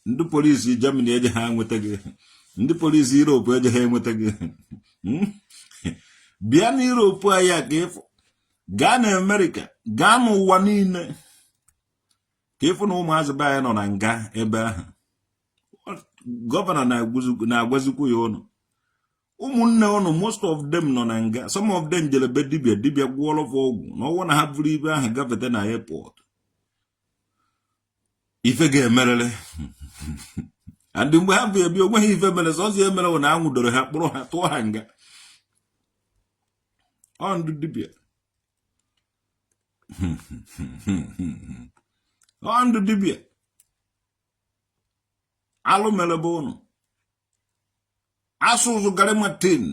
Ndị polisi Germany eje ha nweta gị, ndị polisi Europe eje ha enweta gị. Bịa na Europe anyị ka ịfụ, gaa na Amerịka, gaa n'ụwa niile. Ka ịfụ na ụmụazị be anyị nọ na nga ebe ahụ, gọvanọ na-agwazikwu ya ụnụ ụmụnne ụnụ, most of them nọ na nga. Some of them jere be dibia, dibia gwọọrọ fa ọgwụ na ọnwụ na ha buru ibe ahụ gafete na airport, ife ga-emerịrị. And mgbe ha bụ ebi, onweghị ife mere. Sọsọ ihe mere bụ na anwụdoro ha, kpụrụ ha, tụọ ha nga. Ọ ndị dibia, ọ ndị dibia alụ mere bụ ụnụ. Asụ ụzụ garị Martin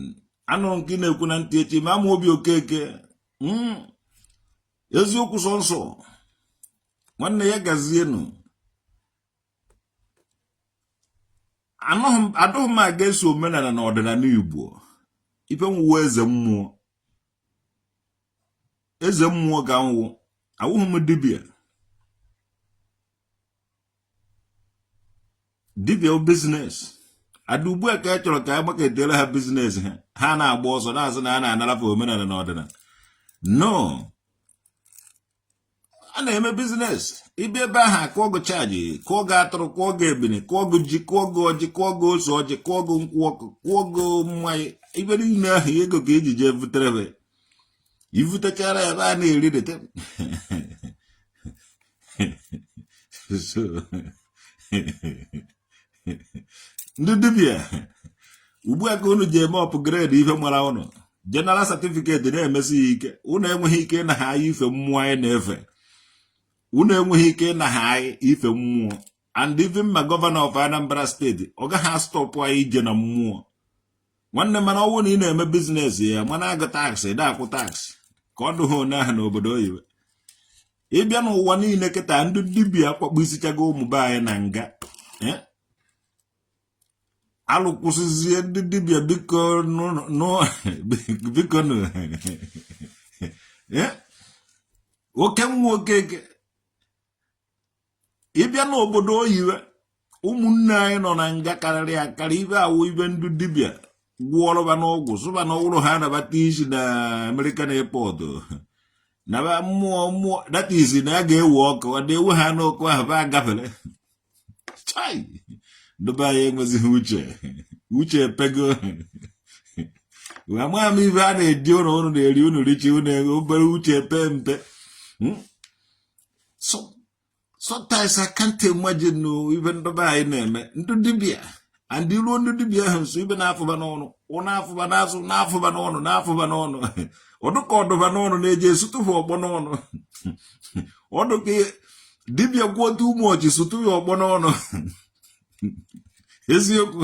anụrụ nke ị na-ekwu na ntị echi ma ama obi Okeke. Eziokwu sọ nsọ nwanne ya gazienụ. Adụghị m aga eso omenala na ọdịnala Igbo. Ife m wụ eze mmụọ, eze mmụọ ka m wụ, awụghị m dibịa. Dibịa business adị ugbu a ka a chọrọ ka a gbakọtere ha business ha, ha na-agba ọsọ na-asị na a na-anarafe omenala na ọdịnala. No, a na-eme business. Ịbịa ebe ahụ, akụọ gị charge, kụọ gị atụrụ, kụọ gị ebini, kụọ gị ji, kụọ gị ọjị, kụọ gị ose ọjị, kụọ gị nkwụ ọkụ, kụọ gị mmanya. Ibe niile ahụ, ego ka eji jee butere be ivutechara ya ebe a na-eri dete. So ndị dibịa ugbu a ka unu ji eme upgrade ife mara unu general certificate na-emesi ya ike. Unu enweghị ike ịna ha anyị ife mmụọ anyị na-efe. Unu enweghị ike ịna ha anyị ife mmụọ. And even ma gọvanọ of Anambra steeti, ọ gaghị astọpụ anyị ije na mmụọ nwanne. Mana ọ bụrụ na ị na-eme business ya, mana agụ tax, da akwụ tax ka ọ dụghị one ahụ n'obodo oyibo. Ịbịa n'ụwa niile kịta, ndị dibịa akpakpọ isichago ụmụ be anyị na nga. Alụ kwụsịzie ndị dibịa, biko biko nụ. Oke nwa Okeke, ịbịa n'obodo oyibo, ụmụnne anyị nọ na nga karịrị akarị. Ibe awụ ibe ndị dibịa gwụọrọba n'ọgwụ sụba na ọwụrụ ha anabata isi na American airport na mmụọ mmụọ, that is na a ga-ewe ọkụ, ọ na-ewe ha n'ọkụ ahụ ba agafere. Chai, ndị be anyị enwezighị uche, uche epego. Amaghị m ibe a na-eji ụlọ ụnụ na-eri unu richi unu obere uche epe mpe. So sometimes I can't imagine ibe ndị be anyị na-eme ndị dibịa and iruo ndị dibịa ahụ nso, ibe na-afụba n'ọnụ, ọ na-afụba n'azụ, na-afụba n'ọnụ, na-afụba n'ọnụ, ọdụka ọdụba n'ọnụ, na-eje esutụfụ ọkpọ n'ọnụ. Ọdụka dibịa gwuo too much, sụtụ ya ọkpọ n'ọnụ. Eziokwu,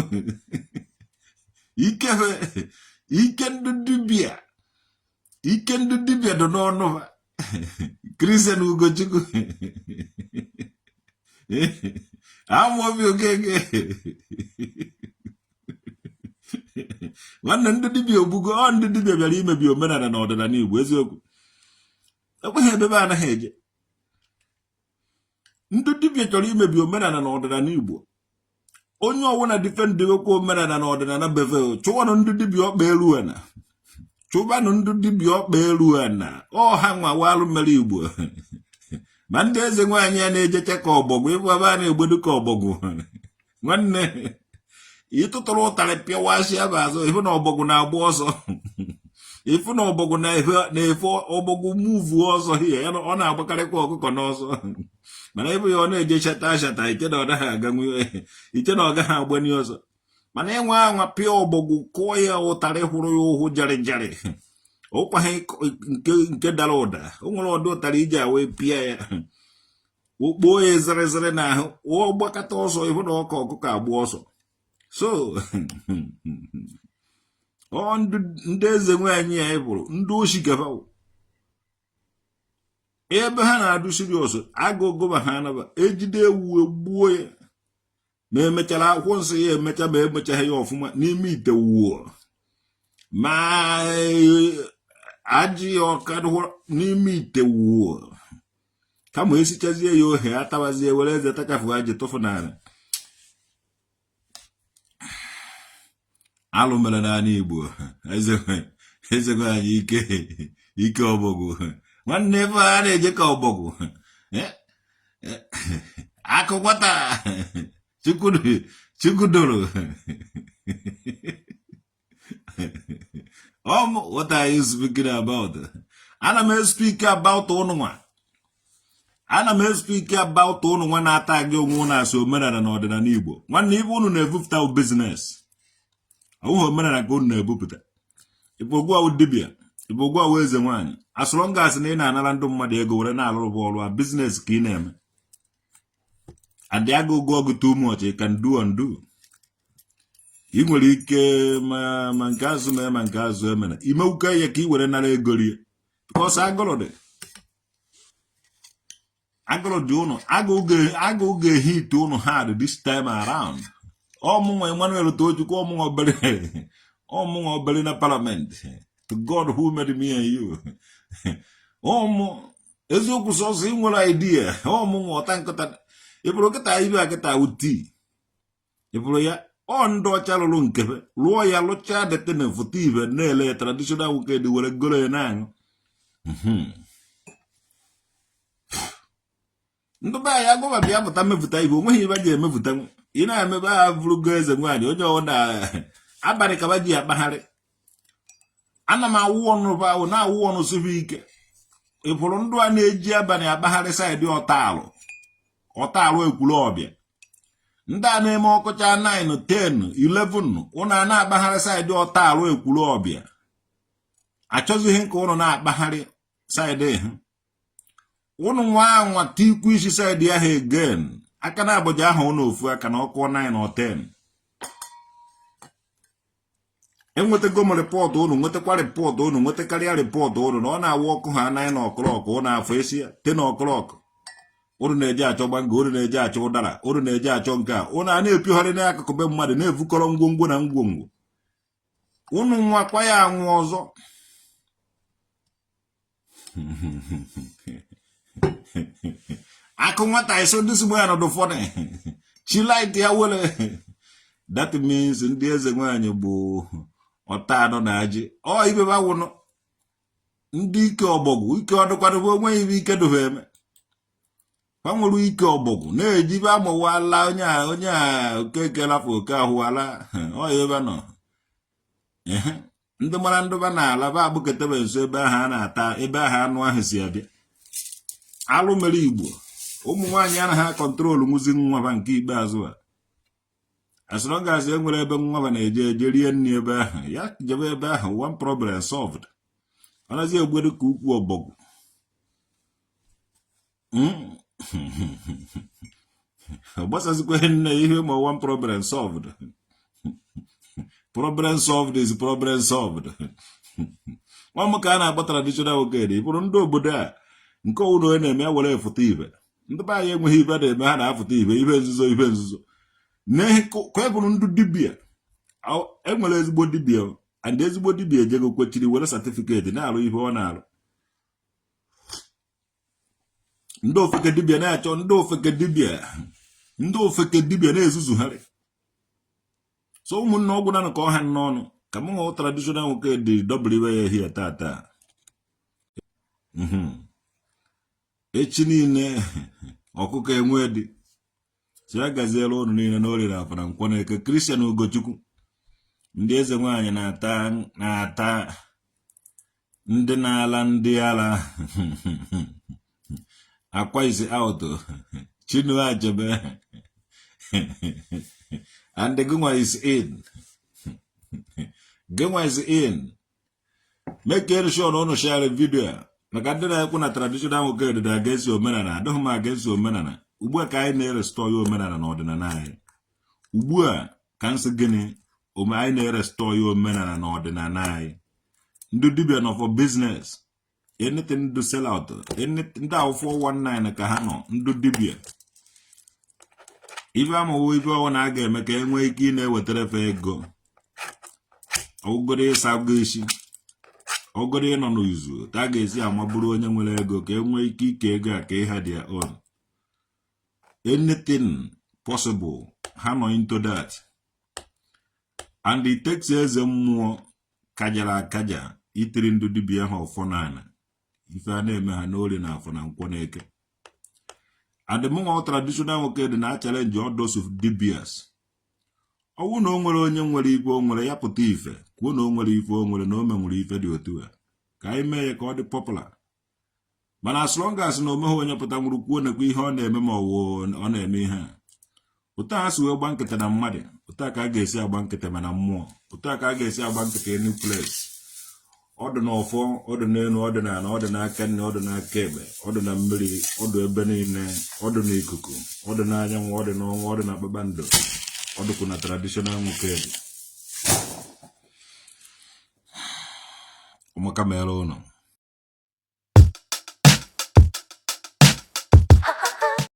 ike ike ndị dibịa, ike ndị dibịa dị n'ọnụ ha. Christian Ugochukwu Amaobi Okeke nwanne, ndị dibịa ogbugo ọ ndị dibịa bịara imebi omenala na ọdịnala Igbo. Eziokwu, ekweghị ebe anaghị eje. Ndị dibịa chọrọ imebi omenala na ọdịnala Igbo. Onye ọbụla defendewekwa omenala na ọdịnala befe, chụwanụ ndị dibịa ọkpa elu ana, chụbanụ ndị dibịa ọkpa elu ana. Ọ ha nwa walụ mere Igbo. Ma ndị eze nwaanyị a na-ejeche ka ọbọgwụ, ịbụ ebe a na-egbedu ka ọbọgwụ. Nwanne, ịtụtụrụ ụtarị pịawasịa bụ azụ, ịfụ na ọbọgwụ na-agba ọsọ, ịfụ na ọbọgwụ na-efe, ọbọgwụ move ọsọ hie. Ọ na-agbakarịkwa ọkụkọ n'ọsọ, mana ịbụ ya ọ na-eje shata shata, iche na ọ naghị aganwu, iche na ọ gaghị agbani ọsọ. Mana ịnwa anwa pịa ọbọgwụ, kụọ ya ụtarị hụrụ ya ụhụ jarị jarị, ụkwaghị nke dara ụda. O nwere ọdụ ụtarị iji awe pịa ya, okpuo ya zịrịzịrị n'ahụ, ọ gbakọta ọsọ, ịhụ na ọka ọkụkọ agba ọsọ. So ọ ndị eze nwaanyị ya bụrụ ndị oshi gafa ebe ha na-adụ serious, agụ gụba ha anaba ejide ewu egbuo ya, ma emechara akwụkwọ nsọ ya emecha, ma emechaghị ya ọfụma n'ime ite wuo, ma ajị ya ọka n'ime ite wuo, kama esichazie ya ohe atabazie, were eze tachafu ajị tụfu n'ala. Alụ mere n'ala Igbo. Eze anyị, ike ike ọbọgwụ nwanne, ebe a na-eje ka ọbọgwụ. Akụ nwata Chukwudoro. What are you speaking about? Ana m speak about ụnụ nwa. Ana m speak about ụnụ nwa na-ata gị onwe ụnụ asị omenala na ọdịnala Igbo. Nwanne, ibe ụnụ na-ebupụta bụ business. Ọ wụghị omenala ka ụnụ na-ebupụta. Ịbụ ogwu awụ dibịa, ịbụ ogwu awụ eze nwaanyị. As long as na ị na-anara ndị mmadụ ego were na-alụrụ bụ ọrụ a, business ka ị na-eme. And agụ gụọ gị too much, you can do undo. Ị nwere ike ma ma nke azụ mee ma nke azụ emere imewuke ya ka ị were nara ego rie, because agụrụ dị, agụrụ dị ụnụ, agụụ ga-ehit ụnụ hard this time around. Ọmụnwa Emmanuel Tochukwu, ọmụnwa obere na parliament, to God who made me and you, ọmụ eziokwu sọsọ ị nwere idea. Ọmụnwa ọta nkịta ịbụrụ kịta ibe a kịta tii ịbụrụ ya. Ọ ndị ọcha lụrụ nkebe lụọ ya, lụchaa detin foto ibe na-ele ya traditional nwoke dị were goro ya na-aṅụ. Ndị be anyị agụba bịa pụta mepụta ibe onweghị ibe ji emepụta. Ị na-emebe ha bụrụgo eze nwaanyị onye ọ na abalị kaba ji akpagharị. Ana m awụ ọnụ bụ ahụ na-awụ ọnụ sibe ike. Ị pụrụ ndụ a na-eji abalị akpagharị side ọtalụ ọtalụ Ekwulọbịa, ndị a na-eme ọkụcha 9, 10, 11, ụnụ a na-akpagharị side ọtalụ Ekwulọbịa. Achọzighị ka ụnụ na-akpagharị side ha. Ụnụ nwa anwa tikwu isi side ahụ again, aka na abụja ahụ ụnụ ofu aka na ọkụ 9 or 10. Enwetago m report ụnụ, nwetakwa report ụnụ, nwetakarịa report ụnụ na ọ na-awụ ọkụ ha 9 o'clock, ụnụ afọ esi ya 10 o'clock. Ụnụ na-eje achọ gbango, ụnụ na-eje achọ ụdara, ụnụ na-eje achọ nke a. Ụnụ a na-epiogharị n'akụkụ be mmadụ, na-evukọrọ ngwongwo na ngwongwo. Ụnụ nwakwa ya anwụ ọzọ. Akụ nwata iso ndị sigbo ya nọdụ fọdụ chilit ya were. That means ndị eze nwaanyị bụ ọta anọ na ajị ọ ibe ba wụnụ ndị ike ọbọgwụ ike ọdụkwadụbụ onwe ibe ike dụba eme. Ha nwere ike ọbọgwụ na-eji ibe amụwala onye a, onye a okeke lafụ oke ahụwala ọ ya ebe nọ. Ndị mara ndụba n'ala ba agbụketebe nso ebe ahụ a na-ata, ebe ahụ anụ ahụ si abịa. Alụ mere Igbo, ụmụ nwaanyị anaghị acontrol nwuzi nwa ba nke ikpeazụ a. As long as e nwere ebe nwa ba na-eje eje rie nri, ebe ahụ ya jebe ebe ahụ, one problem solved. Ọ nazi egbedu ka ukwu ọbọgwụ. Ọ gbasazikwa nne ihe ma one problem solved. Problem solved is problem solved. Nwa m ka a na-akpọ traditional nwoke dị bụrụ ndị obodo a nke ọwụrụ onye na-eme ya were efụta ibe. Ndị be anyị enweghị ibe na-eme ha na-afụta ibe, ibe nzuzo, ibe nzuzo ka e bụrụ ndị dibịa. Enwere ezigbo dibịa and ezigbo dibịa ejego kwechiri were certificate na-arụ ihe ọ na-arụ. Ndị ofeke dibịa na-achọ ndị ofeke dibịa, ndị ofeke dibịa na-ezuzugharị. So ụmụnne, ọgwụ nanụ ka ọ ha n'ọnụ ka m hụ traditional nwoke dị dọbụrụ iwe ya ehihie tata. Echi niile ọkụkọ enwe dị si ya gaziere ụnụ niile na orie, afọ na nkwọ na eke. Christian Ugochukwu, ndị eze nwaanyị na-ata na-ata ndị na-ala ndị ala akwa is out. Chinua Achebe and gịnwa is in, gịnwa is in. Make sure na ụnụ share video a maka ndị na-ekwu na traditional nwoke dị against omenala. Adịghị m against omenala. Ugbu a ka anyị na-erestore ya omenala na ọdịnala anyị. Ugbu a ka nsị gịnị ome anyị na-erestore ya omenala na ọdịnala anyị. Ndị dibịa nọ for business, anything do sell out, ndị ahụ 419 ka ha nọ. Ndị dibịa ibe amụwo ibe ọwụ na a ga-eme ka e nwee ike ị na-ewetara fe ego. Ọgụgoro ịsa go isi, ọgụgoro ịnọ n'izu ka a ga-esi amaburu onye nwere ego ka e nwee ike ike ego a ka ịha their own. Anything possible, ha nọ into that. And it takes eze mmụọ kajara akaja itiri ndụ dibịa ha ọfọ n'ala ife a na-eme ha n'orie na afọ na nkwọ na eke. And mụnwa traditional nwoke dị na challenge all those dibias. Ọ bụrụ na o nwere onye nwere ife o nwere, ya pụta ife kwuo na o nwere ife o nwere, na o menwere ife dị otu a, ka anyị mee ya ka ọ dị popular. Mana as long as na omeghị onye pụta nwụrụ kwuo nekwa ihe ọ na-eme, ma ọ wụ ọ na-eme ihe a, otu a si wee gba nkịtị na mmadụ, otu a ka a ga-esi agba nkịtị mana mmụọ, otu a ka a ga-esi agba nkịtị any place. Ọ dị n'ọfọ, ọ dị n'elu, ọ dị n'ala, ọ dị n'aka nne, ọ dị n'aka ekpe, ọ dị na mmiri, ọ dị ebe niile, ọ dị n'ikuku, ọ dị n'anyanwụ, ọ dị n'ọnwa, ọ dị na kpakpando, ọ dịkwa na traditional nwoke dị. Ụmụaka mere ụnụ.